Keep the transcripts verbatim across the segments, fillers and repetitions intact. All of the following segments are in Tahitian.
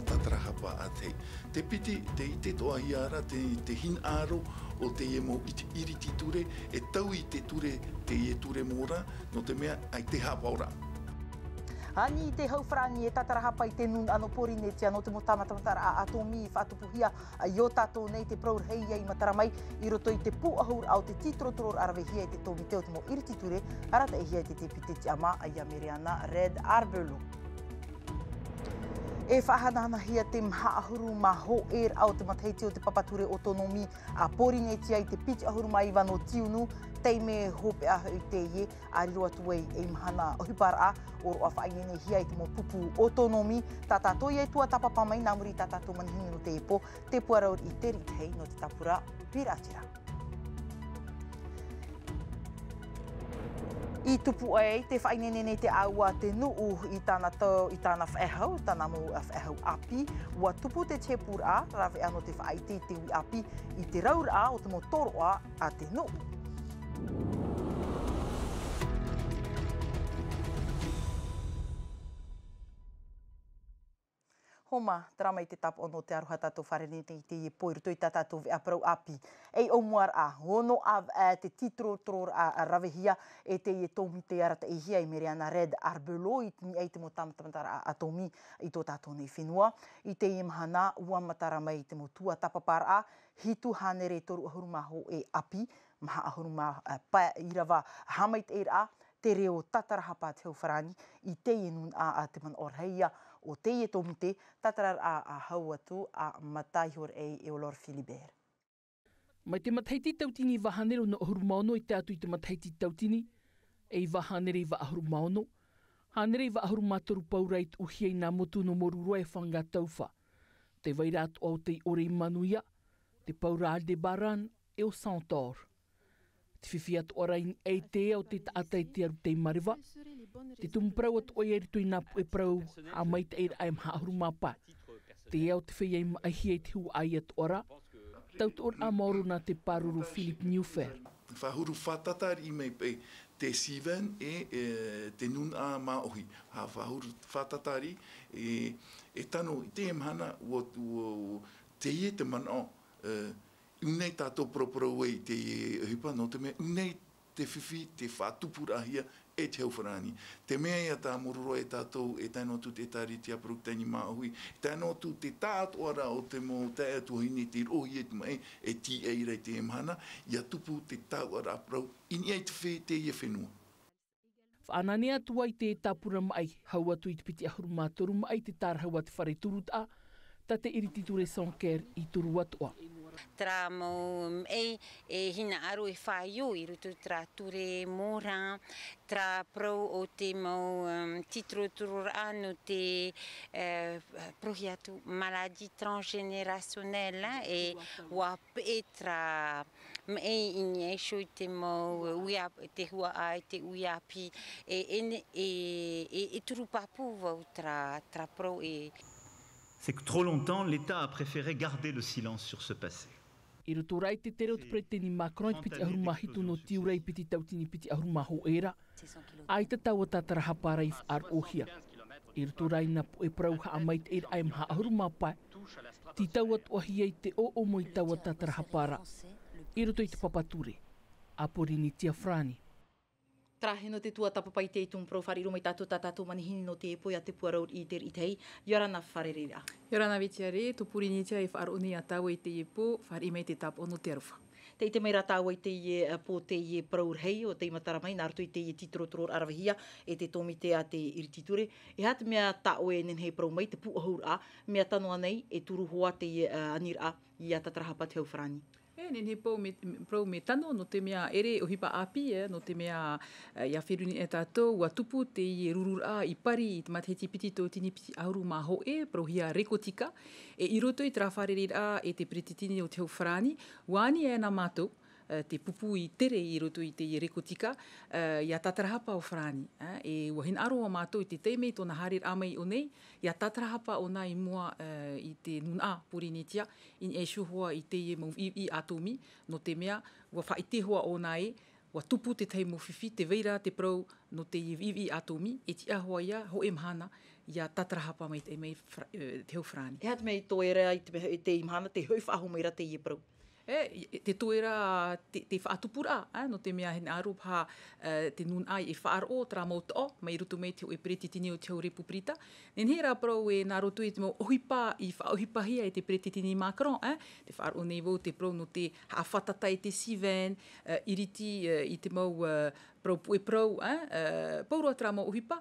Tatarahapa a te hei. Te piti, te ʻite toʻahia ra, te, te hinaʻaro o teie mau iti-, iriti ture, e taui te ture, teie ture mōrā, nō te mea ʻaita e haʻapaʻo ra. Ani te hau farāni e tatarahapa i te nūnaʻa nō Pōrīnetia nō te mau tāmatamataraʻa ʻātōmī i faʻatupuhia i ō tātou nei te parau rahi ia i matara mai i roto i te pūʻohuraʻa o te tītorotororaʻa ravehia e te tōmite o te mau iriti ture, arataʻihia e te tepite tiʻamā ia Meriana Red Arbelo. E faʻahanahanahia te maha ʻahuru mā hōʻē raʻa o te matahiti o te papa ture ʻōtōnōmī a Pōrīnetia i te piti ʻahuru mā iva nō tiunu, taime hopeʻa hoʻi teie, a riro atu ai ei mahana ʻohiparaʻa, ʻo roʻa faʻaineinehia i te mau pupu ʻōtōnōmī. Tā tātou ia e tuatāpapa mai nā muri i tā tātou manihini nō teie pō, te puarau i te riʻi tahi nō te tāpura pīraʻatira. I tupu ai te faʻaineine nei te ʻāua a te nuʻu i tāna tau, i tāna faʻehau, tāna mau faʻehau ʻāpī, ʻua tupu te tēpūraʻa, rave anō te faʻaʻite i te uʻi ʻāpī, i te rauraʻa o te mau tōroʻa a te nuʻu. Homa, terā mai te tāpaʻo nō te aroha tātou fārerei nei i teie pō i roto i tā tātou veʻa parau ʻāpī. Ei ʻōmuaraʻa, ono ʻāvaʻe te tītorotororaʻa ravehia e teie tōmite arataʻihia e Meriana Red Arbelo i tini ai te mau tāmatamataraʻa ʻātōmī i tō tātou nei fenua. I teie mahana, ʻua matara mai i te mau tuatāpaparaʻa, hitu hānere toru ʻahuru mā hōʻē ʻāpī, maha ʻahuru mā, eh, pae ʻīrava haʻamaitaʻiraʻa, te reo tatarahapa a te hau farāni i teie nūnaʻa, a te manaʻo rahi ia o teie tōmite, tatarahapa a hau atu a Mata Ihora e Olor Philibert. Mai te matahiti tautini iva hānere ono ʻahuru mā ono i tae atu i te matahiti tautini e iva hānere iva ʻahuru mā ono, hānere iva ʻahuru mā toru paura i tuʻuhia i nā motu nō Moruroa e Whangataufa. Te vai ra atoʻa o tei ʻore i manuia, te paura Aldebaran e ʻo Centaure. Te fifi atoʻa ra i niʻa i te ao o te taʻata e te aru tei mareva. Te tumu parau atoʻa ia i roto i nā puʻe parau haʻamaitaʻiraʻa e maha ʻahuru mā pae. Te ao te feiā i maʻihia i te huaʻai atoʻa ra. Tautoʻoraʻa maoro nā te pāruru Philippe Neuffer. Faʻahuru fātata riʻi mai paʻi te Sivan e, e, te nūnaʻa māʻohi. Faʻahuru fātata riʻi e, e tano i teie mahana, ʻua, ʻua, teie te manaʻo, e, ʻUnei tātou paraparau ai i teie ʻohipa, nō te mea ʻunei te fifi tē faʻatupuraʻahia e te hau farāni. Te mea ia tā Moruroa e tātou e tae noa atu te ʻēkālesia Perotetani māʻohi, e tae noa atu te taʻatoʻaraʻa o te mau taeaʻe tuahine tei roʻohia i te maʻi e tīaʻi ra i teie mahana, ʻia tupu te taʻatoʻaraʻa parau i niʻa i te fe-, teie fenua. Faʻananea atu ai te tāpura maʻi, hau atu i te piti ʻahuru mā toru maʻi te tārahu a te fare turutaʻa, tā te iriti ture Sanquer i turu atoʻa. Terā mau maʻi e hinaʻaro e faʻaio i roto i terā ture mōrā, terā parau o te mau, um, tītorotororaʻa nō te, eh, parauhia atu maladie transgénérationnelle, e ʻua peʻe terā maʻi i niʻa iho i te mau uʻi ʻāpī, te huaʻai, te uʻi ʻāpī, e, e, e, e, e turu pāpū vau terā, terā parau e. C'est que trop longtemps, l'État a préféré garder le silence sur ce passé. I roto rā i te tere o te Peretiteni Macron i te piti ʻahuru mā hitu nō tiurai piti tautini piti ʻahuru mā hōʻē ra, ʻaita taua tātarahapa ra i faʻaroʻohia. I roto rā i nā puʻe parau haʻamaitaʻiraʻa e maha ʻahuru mā pae, tītau atoʻahia i te ʻōʻomo i taua tātarahapa ra i roto i te papa ture a Pōrīnetia farāni. Terā hia nō te tuatāpapa i te tumu parau, fāriʻi roa mai tātou tā tātou manihini nō te pō, ia te puarau i te riʻi tahi, ʻia ora na fārereiraʻa. ʻIa ora na Vitiare, tō Pōrīnetia e faʻaroʻo nei ia tāua i teie pō, fāriʻi mai te tāpaʻo nō te aroha. Tē ʻite mai rā tāua i teie, eh, pō, teie parau rahi o tei matara mai nā roto i teie tītorotororaʻa ravehia e te tōmite a te iriti ture. E aha te mea tā ʻoe e nehenehe e parau mai, te pūʻohuraʻa, mea tano ānei e turu hoʻi teie, eh, aniraʻa ʻia tātarahapa te hau farāni? E nehenehe paʻi mea, parau mea tano, nō te mea ʻere ʻohipa ʻāpī, eh, nō te mea, eh, ʻia feruri nei tātou, ʻua tupu teie rururaʻa i Pari i te matahiti piti tautini piti ʻahuru mā hōʻē, parauhia Rekotika, e i roto i terā fārereiraʻa e te Peretiteni o te hau farāni, ʻua ani ʻē nā mātou, eh, te pupu i tere i roto i teie Rekotika, eh, ʻia tātarahapa ʻo farāni, eh, e ʻua hinaʻaro ā mātou i te taime i tōna haereraʻa mai i ʻō nei, ʻia tātarahapa ʻōna i mua, eh, i te nūnaʻa Pōrīnetia, i niʻa iho hoʻi i teie mau ʻīʻī ʻātōmī, nō te mea, ʻua faʻaʻite hoʻi ʻōna ē, ʻua tupu te tahi mau fifi, tē vai ra te parau nō te viʻiviʻi ʻātōmī, e tiʻa hoʻi ia hōʻē mahana, ʻia tātarahapa mai te, mai Fra-, e, te hau Farāni. E aha te mea i toe ra i te mea, i te mahana, tē hoʻi faʻahou mai ra teie parau? E, i, i te toe ra te, te faʻatupuraʻa, e, nō te mea hinaʻaro paha, e, te nūnaʻa e faʻaroʻo terā mau toʻo, mai roto mai te hōʻē peretiteni o te hau Repupirita. Nehenehe rā parau e nā roto i te mau ʻohipa i faʻaʻohipahia e te peretiteni Macron, e, tē faʻaroʻo nei vau te parau nō te haʻafātata i te Cevennes, e, iriti, e, i te mau, e, parau puʻe parau, e, e, pauroa terā mau ʻohipa,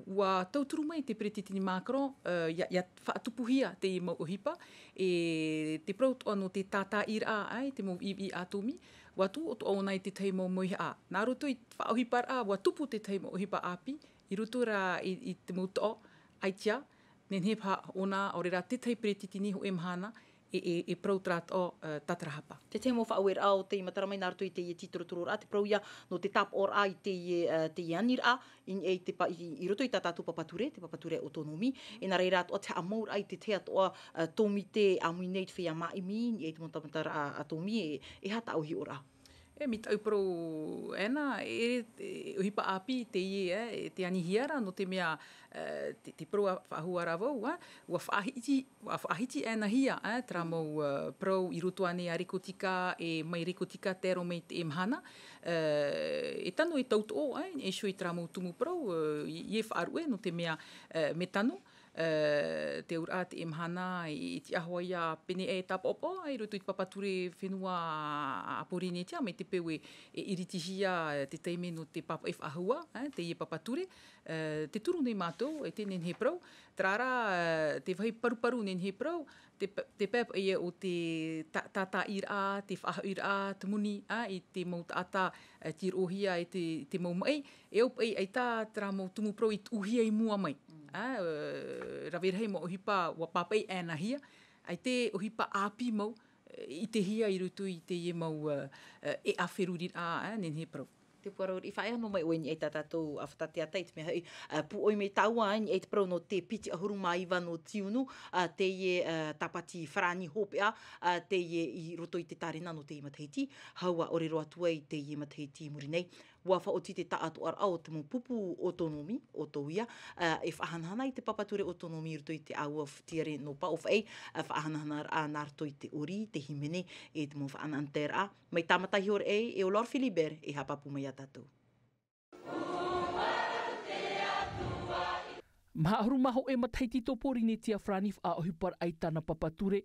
ʻua tauturu mai te peretiteni Macron, e, ʻia, ʻia faʻatupuhia teie mau ʻohipa, e te parau toʻa nō te tātāʻiraʻa, e, i te mau viʻiviʻi ʻātōmī, ʻua tuʻu atoʻa ʻōna i te tahi mau mauhaʻa. Nā roto i te faʻaʻohiparaʻa, ʻua tupu te tahi mau ʻohipa ʻāpī, i roto rā i, i te mau toʻo, ʻaita, nehenehe paha ʻōna, ʻaore rā te tahi peretiteni hōʻē mahana, e, e, e parau terā toʻo, e, tātarahapa. Te tahi mau faʻaueraʻa o tei matara mai nā roto i teie tītorotororaʻa, te parau ia nō te tāpaʻoraʻa i teie, e, teie aniraʻa, i, i te pa-, i, i roto i tā tātou papa ture, te papa ture autonomie, e nā reira atoʻa te haʻamauraʻa i te tahi atoʻa, e, tōmite ʻāmui nei i te feiā māʻimi, i te mau tāmataraʻa ʻātōmī, e, e aha tāʻu hiʻoraʻa? E, mai tāʻu parau, Anna, e, e, ʻohipa ʻāpī teie, e, e te anihia ra, nō te mea, e, te, te parau a faʻahou ra vau, e, ʻua faʻahiti, ʻua faʻahiti ʻānāhia, e, terā mau, e, parau i roto ānei a Rekotika, e, mai Rekotika tae roa mai i teie mahana, e, e tano e tauturu, e, e hōʻē terā mau tumu parau, e, i, i faʻaruʻe, nō te mea, e, mea tano, e, te auraʻa teie mahana, i, i tiʻa hoʻi ia pēneiaʻe tāpaʻopaʻo, e, i roto i te papa ture fenua a, a Pōrīnetia, mai te peu e, e iritihia, e, te taime nō te pāpaʻi faʻahou, e, teie papa ture, e, tē turu nei mātou, e te nehenehe parau, terā rā, e, te vāhi paruparu nehenehe parau, te p-, te pae paʻi o te tā-, tātāʻiraʻa, te faʻahoʻiraʻa, te moni, e, i te mau taʻata, e, tīroʻohia e te, te mau maʻi, e au paʻi ʻaita terā mau tumu parau i tuʻuhia i mua mai. Mm. E, e, rave rahi mau ʻohipa ʻua pāpaʻi ʻānāhia, ʻaita e ʻohipa ʻāpī mau, e, i ʻitehia i roto i teie mau, e, e, e ʻāferuriraʻa, e, nehenehe parau. Te puaroʻi, i faʻaea noa mai ʻoe i niʻa i tā tātou ʻāfata teata, i te mea hoʻi, e, pūʻoi mai tāua, i niʻa i te parau nō te piti ʻahuru mā iva nō tiunu, e, teie, e, tāpati Farāni hopeʻa, e, teie i roto i te tārena nō teie matahiti, hau ʻa ʻore roa atu ai teie matahiti i muri nei. ʻUa faʻaoti te taʻatoʻaraʻa o te mau pupu autonomie, ʻo tō ia, e, e faʻahanahana i te papa ture autonomie i roto i te ʻāua f-, tiare nō Pāʻōfaʻi, e, faʻahanahanaraʻa nā roto i te ʻori, te hīmene, e te mau faʻanahoraʻa. Mai tāmata iho ra ē, e ʻo Laure Philibert, e haʻapāpū mai ia tātou. Maha ʻahuru mā hōʻē matahiti tō Pōrīnetia Farāni faʻaʻohiparaʻa i tāna papa ture,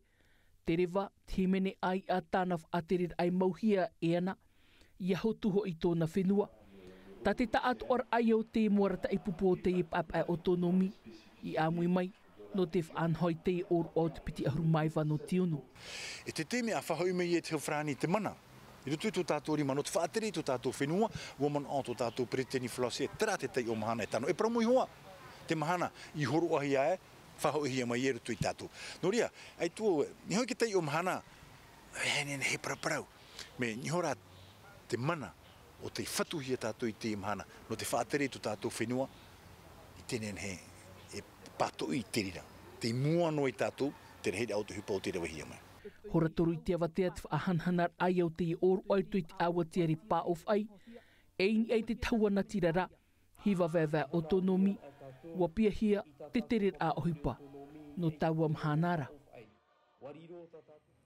te reva, te hīmene ʻāiʻa tāna faʻatereraʻa i mauhia e ana, ʻia hotu hoʻi tōna fenua. Tā te taʻatoʻaraʻa ia o te mau arataʻi pupu o teie paepae autonomie, i ʻāmui mai, nō te faʻanaho i teie ʻōroʻa o te piti ʻahuru mā iva nō tiunu. E te taime ʻa faʻahoʻi mai e te hau Farāni te mana, i roto i tō tātou rima nō te faʻatere i tō tātou fenua, ʻua manaʻo tō tātou peretiteni Falaose, terā te taiʻo mahana e tano. E parau mai hoʻi, te mahana i hōroʻahia e, faʻahoʻihia mai e roto ia tātou. Nō reira, ʻaita, e niʻa hoʻi te taiʻo mahana, e, nehenehe paraparau. Mea niʻa rā te mana o tei fatuhia tātou i teie mahana, nō te faʻatere i tō tātou fenua, i te nehenehe e pātoʻi i te reira. Tei mua noa ia tātou, te rahiraʻa o te ʻohipa o tei ravehia mai. Hora toru i te avatea te faʻahanahanaraʻa ia o teie ʻōroʻa i roto i te ʻāua tiare Pāʻōfaʻi, e i niʻa i te tahua natirara, hiva vaevae autonomie, ʻua piahia te tereraʻa ʻohipa, nō taua mahana ra.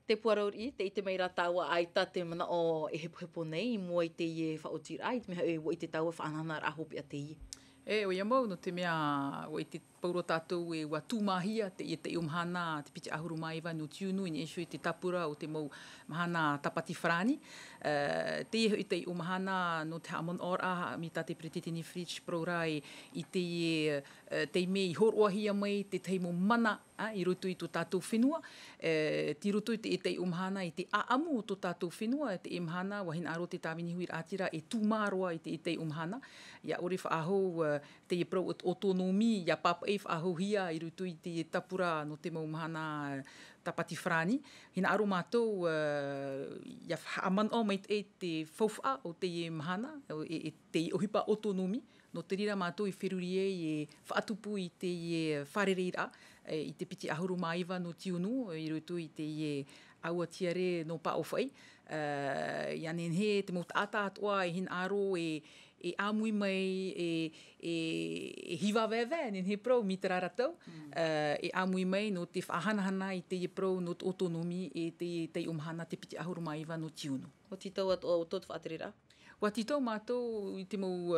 Te puaroʻi, tē ʻite mai ra tāua ʻaita te manaʻo e hepohepo nei i mua i teie faʻaotiraʻa, i te mea hoʻi ʻua ʻite tāua faʻanahoraʻa hopeʻa teie. E, ʻoia mau, nō te mea, ʻua ʻite pauroa tātou e ʻua tūmāhia teie taiʻo mahana, te piti ʻahuru mā iva nō tiunu, i niʻa iho i te tāpura o te mau mahana tāpati Farāni. E, teie hoʻi taiʻo mahana nō te haʻamanaʻoraʻa, mai tā te peretiteni Fritsch, parau ra i, i teie, e, taime i hōroʻahia mai te tahi mau mana, a, i roto i tō tātou fenua, e, tei roto i te, i teie mahana, i te ʻāʻamu o tō tātou fenua, teie mahana, ʻua hinaʻaro te tāvini huiraʻatira e tūmā roa i te, i teie mahana, ʻia ʻore faʻahou, e, teie parau ʻo-, autonomie, ʻia pāpaʻi faʻahouhia i roto i te tāpura nō te mau mahana, e, tāpati Farāni. Hinaʻaro mātou, e, ʻia haʻamanaʻo mai te, te faufaʻa o teie mahana, e, e, te ʻohipa autonomie, nō te reira mātou i feruri ai e faʻatupu i teie fārereiraʻa, e, i te piti ʻahuru mā iva nō tiunu, e, i roto i teie ʻāua tiare nō Pāʻōfaʻi. Ia nehenehe te mau taʻata atoʻa e hinaʻaro e ʻāmui mai e hiva vaevae nehenehe parau mai terā rātou e ʻāmui mai nō te faʻahanahana i teie parau nō te autonomie e teie taiʻo mahana te piti ʻahuru mā iva nō tiunu. Ua tītau atoʻa ʻoutou te faʻatereraʻa? Ua tītau mātou i te mau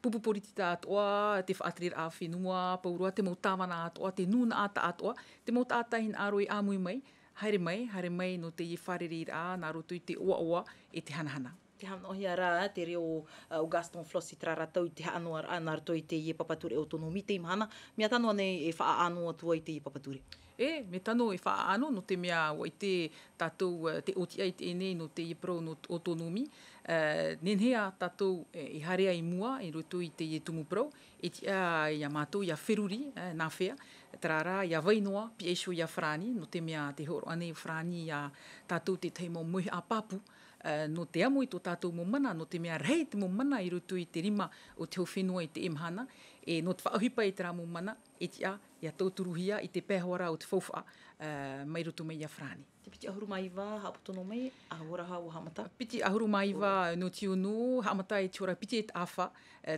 pupu poritita atoʻa, te faʻatereraʻa fenua pauroa, te mau tāvana atoʻa, te nūnaʻa atoʻa, te mau taʻata hinaʻaro e ʻāmui mai, haere mai haere mai nō teie fārereiraʻa nā roto i te ʻoaʻoa e te hanahana. Te haʻamanaʻohia rā te reo o Gaston Flosse i terā rātou i te haʻanoaraʻa nā roto i teie papa ture autonomie teie mahana, mea tano ānei e faʻaʻano atu ai teie papa ture? E mea tano e faʻaʻano nō te mea ua ʻite tātou te ʻōtiʻa i teie nei nō teie parau nō autonomie. Nehenehe ā tātou i haere ai i mua i roto i teie tumu parau, e tiʻa iā mātou ia feruri nā fea, terā rā ia vai noa piʻa iho iā farāni nō te mea te hōroʻa nei farāni iā tātou tētahi mau mauhaʻa pāpū nō te amo i tō tātou mau mana nō te mea rahi te mau mana i roto i te rima o te hau fenua i teie mahana. E nō te faʻaʻohipa i terā mau mana e tiʻa ia tauturuhia i te pae hoʻi rā o te faufaʻa mai roto mai iā farāni. Te piti ʻahuru mā iva haʻapoto noa mai, ʻahuru ua haʻamata? Piti ʻahuru mā iva nō tiunu haʻamata i te hora piti e taʻafa.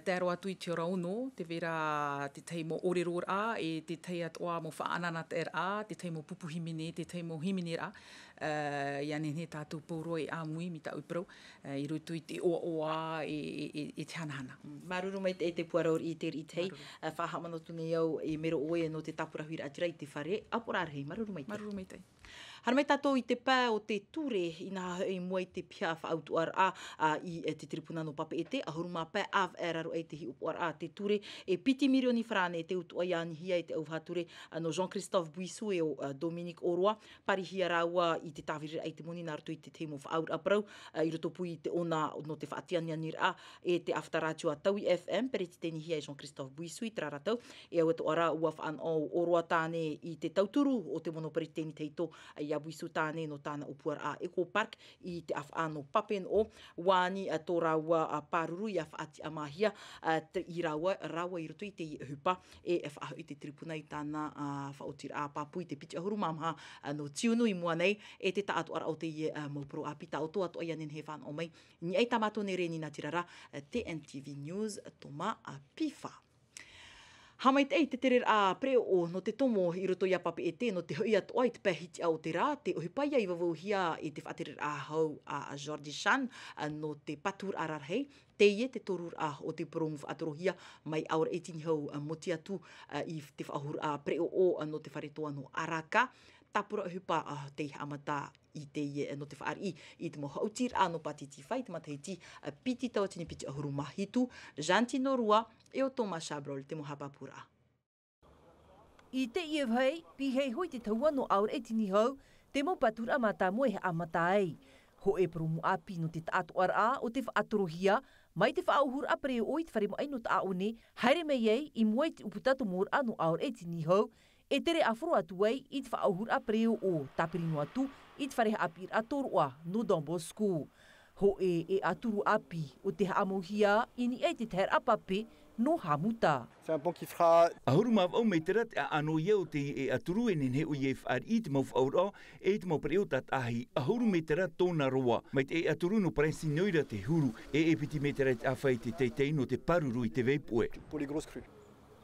Tae roa atu i te hora ono te vera tētahi mau ʻōreroraʻa e tētahi atoʻa mau faʻaʻanaʻanataeraʻa, tētahi mau pupu hīmene, tētahi mau hīmeneraʻa. Ia nehenehe tātou pauroa e ʻāmui mai tāʻu i parau i roto i te ʻoaʻoa e te hanahana. Māuruuru maitaʻi te puarau i te riʻi tahi. Faʻahaʻamanaʻo atu nei au i mero ʻoe nō te tāpura huiraʻatira i te fare ʻapoʻoraʻa rahi. Māuruuru maitaʻi. Haere mai tātou i te pae o te ture inaha hoʻi i mua i te piha faʻautuʻaraʻa i te tiripuna nō papeʻete ʻahuru mā pae ʻāvaʻe raro ai te hiʻopoʻaraʻa te ture e piti mirioni farāne te utuʻa i anihia i te ʻauvaha ture nō jean christophe buisou e o dominique oroa. Parihia rāua i te tāviriraʻa i te moni nā roto i te taiʻo mau faʻaauraʻa parau i roto pū i te ʻona nō te faʻatianianiraʻa e te ʻāfata rātio a taui fm peretitenihia e jean christophe buisou i terā rātou. E au atoʻa rā ua faʻanaʻo oroa tāne i te tauturu o te mono peretiteni tahito iā buisou tāne nō tāna ʻōpuaraʻa eco park i te ʻāfaʻa nō pape noʻo. Ua ani tō rāua pāruru ia faʻatiʻamahia i rāua rāua i roto i teie ʻohipa e faʻahoʻi te tiripuna i tāna faʻaotiraʻa pāpū i te piti ʻahuru mā maha nō tiunu i mua nei. E te taʻatoʻaraʻa o teie mau parau ʻāpī tā ʻoutou atoʻa ia nehenehe e faʻanaʻo mai. Niʻai tā mātou nei reni nā tirara tntv news toma pifa. Haʻamaitaʻi te tereraʻa pereʻoʻo nō te tomo i roto iā papeʻete nō te hoʻi atoʻa i te pae hitiʻa o te rā te ʻohipa ia i vauvauhia i te faʻatereraʻa hau a jordi chan nō te paturaʻa rarahi. Teie te toruraʻa o te purōmu faʻatorohia mai aoraʻi tinihau moti atu i te faʻahuraʻa pereʻoʻo nō te fare toa nō araka. Tāpura ʻohipa tei haʻamata i teie nō te fāriʻi i te mau haʻutiraʻa nō pātitifa i te matahiti piti tauatini piti ʻahuru mā hitu. Jantino rua e o toma chabrol te mau haʻapāpūraʻa. I teie vāhi pīhai hoʻi te tahua nō aoraʻi tinihau te mau paturaʻa mātāmua e haʻamata ai. Hoʻe purōmu ʻāpī nō te taʻatoʻaraʻa o te faʻatorohia mai te faʻaʻohuraʻa pereʻoʻo i te fare maʻi nō taʻaone haere mai ai i mua i te ʻuputa tomoraʻa nō aoraʻi tinihau e tere ʻāfaro atu ai i te faʻaʻohuraʻa pereʻoʻo tāpiri noa atu i te fare haʻapiʻiraʻa tōroʻa nō don bosco. Hoʻe e ʻaturu ʻāpī o te haʻamauhia i niʻa i te taheraʻa pape nō hamuta. ʻAhuru mā vaʻu metera te ʻaʻano ia o te e ʻaturu e nehenehe ʻo ia e fāriʻi i te mau faʻaʻohuraʻa e i te mau pereʻoʻo tātaʻahi ʻahuru metera tōna roa mai te e ʻaturu nō prince nō ira te huru e e piti metera i te ʻāfaʻi te teitei nō te pāruru i te vaipuʻe.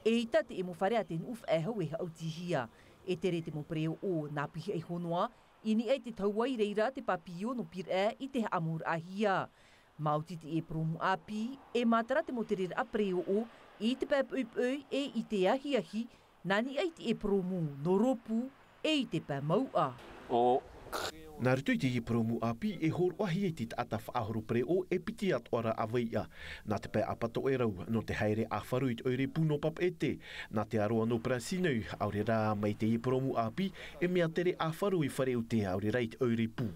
E ʻita te ʻemo fare a te nuʻu faʻehau e haʻutihia e tere te mau pereʻoʻo nā pihaʻi honoa i niʻa i te tahua i reira te pāpio nō piraʻe i te haʻamauraʻahia. Māoti te e purōmu ʻāpī e mātara te mau tereraʻa pereʻoʻo i te pae poʻipoʻi e i te ahiahi nā niʻa i te e purōmu nō rōpū e i te pae mauʻa. Nā roto i teie purōmu ʻāpī e hōroʻahia i te taʻata faʻahoro pereʻoʻo e piti atoʻa rā ʻāvaʻe nā te pae ʻāpata e rau nō te haere ʻāfaro i te ʻoire pū nō papeʻete. Nā te aroa nō prince nō ira ʻaore rā mai teie purōmu ʻāpī e mea tere ʻāfaro i fare ʻute ʻaore rā i te ʻoire pū.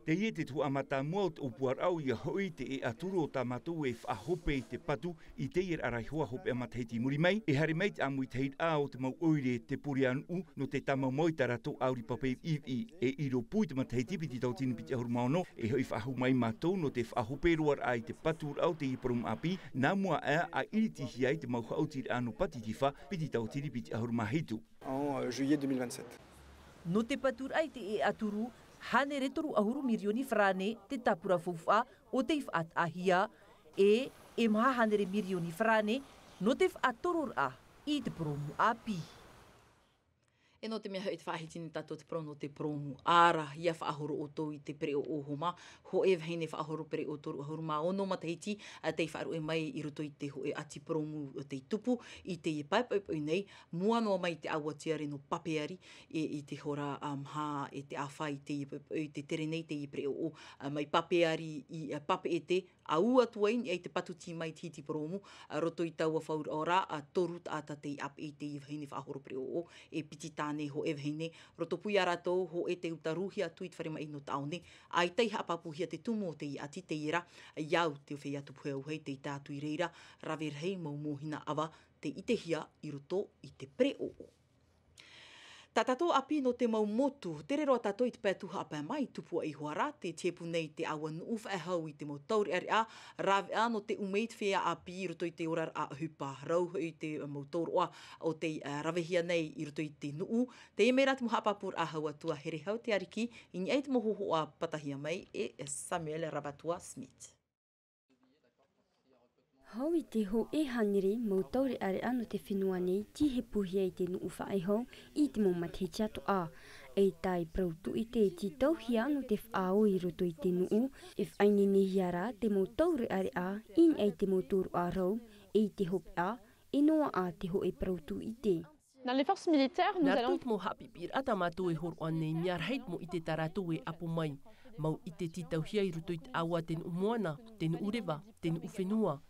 Teie te tuhaʻa mātāmua o te ʻōpuaraʻa ʻo ia hoʻi te e ʻaturu o tā mātou e faʻahope i te patu i teie raʻa rahi hoa hopeʻa matahiti i muri mai e haere mai te ʻāmuitahiraʻa o te mau ʻoire te pori a nuʻu nō te tāmaumau i tā rātou ʻauri pape viʻiviʻi. E ʻiro pū i te matahiti piti tauatini piti ʻahuru mā ono e hoʻi faʻahou mai mātou nō te faʻahope roaraʻa i te paturaʻa o teie purōmu ʻāpī nā mua aʻe a ʻiritihia ai te mau haʻutiraʻa nō pātitifa piti tauatini piti ʻahuru mā hitu. En juillet deux mille vingt-sept. Nō te paturaʻa i te ʻēʻa turu, hānere toru ʻahuru mirioni farāne te tāpura faufaʻa o tei faʻataʻahia, ʻe e maha hānere mirioni farāne nō te faʻatororaʻa i te purōmu ʻāpī. E nō te mea hoʻi te faʻahiti nei tātou te parau nō te purōmu ʻāra, ʻia faʻahoro ʻoutou i te pereʻoʻo homa, hōʻē vahine faʻahoro pereʻoʻo toru ʻahuru mā ono matahiti, ā, tei faʻaruʻe mai i roto i te hōʻē ʻati purōmu o tei tupu i teie pae poʻipoʻi nei, mua noa mai i te ʻāua tiare nō Papeari, e, i te hora, ā, maha e te ʻāfa i teie poʻipoʻi, te tere nei teie pereʻoʻo, ā, mai Papeari i, ā, Papeʻete, ʻaū atu ai i niʻa i te patu tī mai i te hiti purōmu, ā, roto i taua fauraʻa ra, ā, toru taʻata tei ʻāpeʻe i teie vahine faʻahoro pereʻoʻo, e piti tāne hōʻē vahine, roto pū ia rātou, hōʻē tei uta rūhia atu i te fare maʻi nō Taʻaone, ʻaita i haʻapāpūhia te tumu o teie ʻati teie ra, ʻia au te feiā tupu auahi tei tae atu i reira, rave rahi mau mōhina ʻava tei ʻitehia i roto i te pereʻoʻo. Tā tātou ʻāpī nō te mau motu, tere roa tātou i te pae tuhaʻa pae mai, tupu iho ā ra te tihepu nei te ʻāua nuʻu faʻehau i te mau taureʻareʻa, rāveʻa nō te ʻume i te feiā ʻāpī i roto i te oraraʻa ʻohipa, rau hoʻi te mau tauroʻa o tei, ā, ravehia nei i roto i te nuʻu. Teie mai rā te mau haʻapāpūraʻa hau atu a Herehau Te Ariki, i niʻa i te mau hōhoʻa patahia mai e Samuel Rabatua Smith. Hau i te hōʻē hānere mau taureʻareʻa nō te fenua nei, tihepuhia i te nuʻu faʻehau i te mau matahiti atoʻa. ʻAita e parau tūʻite e tītauhia nō te faʻaō i roto i te nuʻu, e faʻaineinehia rā te mau taureʻareʻa i niʻa i te mau tauroʻa rau, e i te hopeʻa, e noaʻa te hōʻē parau tūʻite. Dans les forces militaires, nous Nā roto allons i te mau haʻapiʻiraʻa tā mātou e hōroʻa nei, mea rahi te mau ʻite tā rātou e ʻapo mai. Mau ʻite tītauhia i roto i te ʻāua a te nuʻu moana, te nuʻu reva, te nuʻu fenua.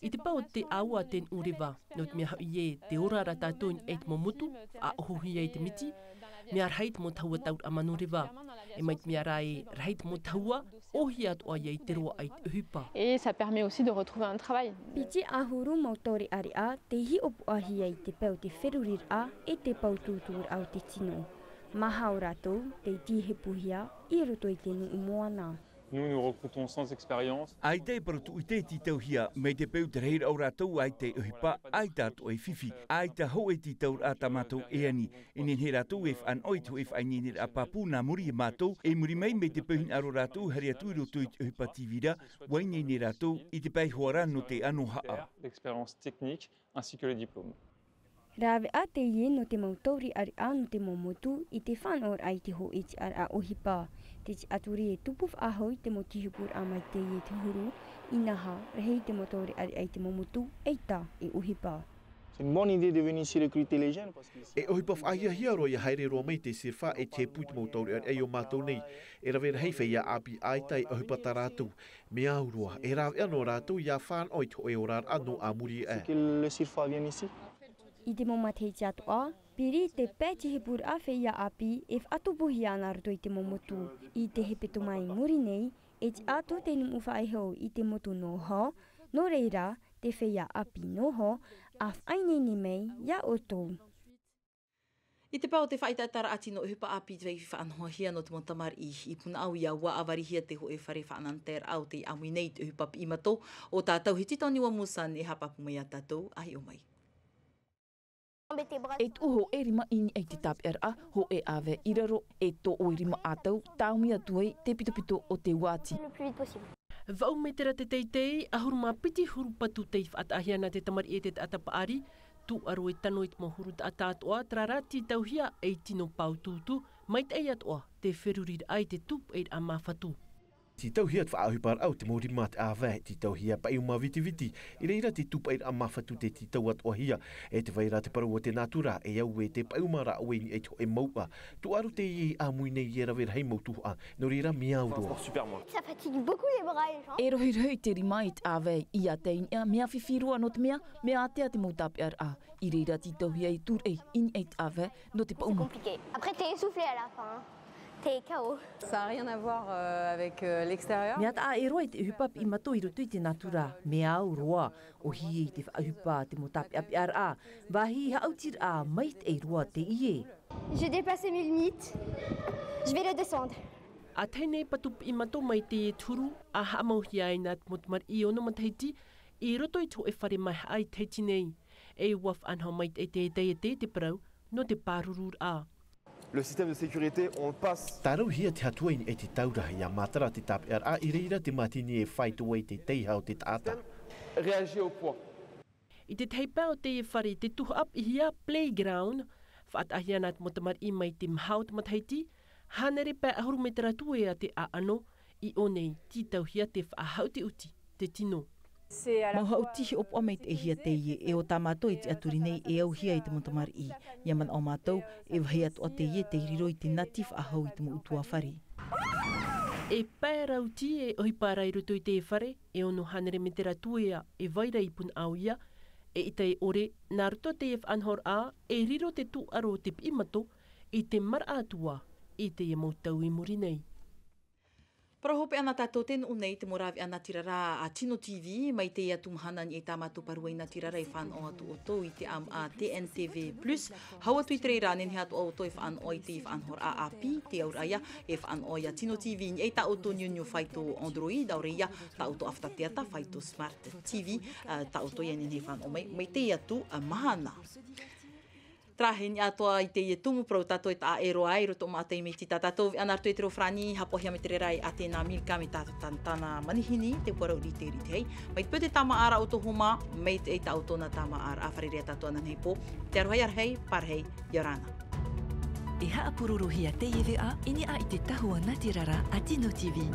I te pae o te ʻāua a te nuʻu reva, nō te mea hoʻi ē, te ora ra tātou i niʻa i te mau motu, faʻaʻohohia i te miti, mea rahi te mau tahua tauraʻa manu reva. E mai te mea rā ē, rahi te mau tahua, ʻōhie atoʻa ia i te roaʻa i te ʻohipa. Et ça permet aussi de retrouver un travail. Piti ʻahuru mau taureʻareʻa tei hiʻopoʻahia i te peu o te feruriraʻa e te pautūtūraʻa o te tino. Maha o rātou tei tihepuhia i roto i te nuʻu moana. Nous, nous recrutons sans expérience. ʻAita e parau tūʻite e tītauhia, mai te peu te rahiraʻa o rātou ʻaita e ʻohipa, ʻaita atoʻa e fifi, ʻaita hōʻē tītauraʻa tā mātou e ani, e nehenehe rātou e faʻanaho i te hōʻē faʻaineineraʻa pāpū nā muri iā mātou, e muri mai mai te peu hinaʻaro rātou e haere atu i roto i te ʻohipa tīvira, ʻua ineine rātou i te pae iho ā ra nō te ʻanohaʻa. L'expérience technique ainsi que le diplôme. Rāveʻa teie nō te mau taureʻareʻa nō te mau motu i te faʻanahoraʻa i te hōʻē tiʻaraʻa ʻohipa. Te tiʻaturi e tupu faʻahou i te mau tihepuraʻa mai teie te huru, inaha, rahi te mau taureʻareʻa i te mau motu, ʻaita e ʻohipa. C'est une bonne idée de venir ici recruter les jeunes parce que ici E ʻohipa faʻahiahia roa ʻia haere roa mai i te CIRFA e tihepu i te mau taureʻareʻa i ō mātou nei. E rave rahi feiā ʻāpī ʻaita e ʻohipa tā rātou. Mea au roa, e rāveʻa noa rātou ʻia faʻanaho i te hōʻē oraraʻa nō ā muri aʻe. Que le CIRFA vienne ici. I te mau matahiti atoʻa, piri te pae tihepuraʻa feiā ʻāpī e faʻatupuhia ana roto i te mau motu. I te hepetoma i muri nei, e tiʻa atu te nuʻu faʻehau i te motu nō Hō, nō reira, te feiā ʻāpī nō Hō, ʻa faʻaineine mai iā ʻoutou. I te pae o te faʻaʻitaʻitaraʻa tino ʻohipa ʻāpī tei faʻanahohia nō te mau tamariʻi i Punaʻauia, ʻua ʻavarihia te hōʻē fare faʻanahoraʻa o tei ʻāmui nei i te ʻohipa piʻi mato, ʻo tā Tauhiti Taoniua Musan e haʻapāpū mai iā tātou, ʻa hiʻo mai. E tuʻu hōʻē rima i niʻa i te tāpeʻaraʻa, hōʻē ʻāvae i raro, e tō ʻoe rima ʻātau, tāumi atu ai te pitopito o te uāti. Vaʻu mētera te teitei, ʻahuru mā piti huru patu tei faʻataʻahia nā te tamariʻi e te taʻata paʻari, tūʻaro e tano i te mau huru taʻata atoʻa, terā rā tītauhia ei tino pautūtū, maitaʻi atoʻa te feruriraʻa i te tūpaʻiraʻa māfatu. Tītauhia te faʻaʻohiparaʻa o te mau rima a te ʻāvae, tītauhia paʻiuma vitiviti, i reira te tūpaʻiraʻa māfatu tei tītau atoʻahia, e tē vai ra te parau o te nātura, e au ē te paʻiuma ra ʻoe i niʻa i te hōʻē mouʻa. Tūʻaro teie i ʻāmui nei e rave rahi mau tuhaʻa, nō reira mea au roa. Ça fatigue beaucoup les bras et les jambes. E rohirohi te rima i te ʻāvae, ʻia tae i niʻa, mea fifi roa nō te mea, mea ātea te mau tāpeʻaraʻa. I reira tītauhia e tūraʻi i niʻa i te ʻāvae nō te paʻuma. C'est compliqué. Après, t'es essoufflé à la fin, hein. T'es K O. Ça a rien à voir, euh, avec, euh, l'extérieur. Mea taʻa ʻē roa i te ʻohipa piʻi mato i roto i te nātura. Mea au roa, ʻōhie i te faʻaʻohipa a te mau tāpeʻapeʻaraʻa. Vāhi haʻautiraʻa maitaʻi roa teie. J'ai dépassé mes limites. Je vais les descendre. ʻA tahi nei patu piʻi mato mai teie te huru, ʻa haʻamauhia ai nā te mau tamariʻi ono matahiti, i roto i te hōʻē fare mahaʻa i Tahiti nei. E ʻua faʻanaho maitaʻi te taiete i te parau, nō te pārururaʻa. Le système de sécurité, on le passe. Tārauhia te Atua i niʻa i te taura, ʻia matara te tāpeʻaraʻa i reira te mātini e faito ai te teiaha o te taʻata. Réagir au poids. I te tahi pae o teie fare, te tuhaʻa piʻihia playground, faʻataʻahia nā te mau tamariʻi mai te maha o te matahiti, hānere pae ʻahuru mētera tuea te ʻāʻano, i ʻō nei, tītauhia te faʻahaʻutiʻuti te tino. Mau haʻuti hiʻopoʻa maitaʻihia teie, e ʻo tā mātou e tiʻaturi nei e auhia e te mau tamariʻi. ʻIa manaʻo mātou, e vāhi atoʻa teie tei riro i te nati faʻahou i te mau ʻutuāfare. E pae rauti e ʻohipa ra i roto i te fare, e ono hānere mētera tuea e vai ra i Punaʻauia, eʻita e ʻore, nā roto i teie faʻanahoraʻa, e riro te tūʻaro o te piʻi mato i te maraʻa atu ā i teie mau tau i muri nei. Parau hopeʻa nā tātou tē nuʻu nei i te mau rāveʻa natirara a Tino TV, mai teie atu mahana i niʻa i tā mātou parau natirara e fānaʻo atu ʻoutou i te ʻāmuʻa T N T V plus. Hau atu i te reira, nehenehe atoʻa ʻoutou e fānaʻo i te faʻanahoraʻa ʻāpī, te auraʻa ïa e fānaʻo ai a Tino TV i niʻa i tā ʻoutou niuniu faito Android, ʻaore ïa tā ʻoutou ʻāfata teata faito Smart TV, ā, tā ʻoutou ïa e nehenehe e fānaʻo mai, mai teie atu, ā, mahana. Terā e niʻa atoʻa i teie tumu parau tātou e taʻa ʻē roa ai i roto o Maʻa Taime Tita. Tātou veʻa nā roto i te reo farāni, haʻapaʻohia mai te reira e Atena Milka mai tā, tā, tāna manihini, te puaraʻa i te rite ai. Mai te peu te tāmāʻaraʻa o tō Homa, mai te, i tā ʻoutou nā tāmāʻaraʻa, fārerei ā tātou anaʻe i te pō. Te aroha ia rahi, pārahi, ʻia ora na. E haʻapūrorohia teie veʻa i niʻa i te tahua natirara a Tino TV.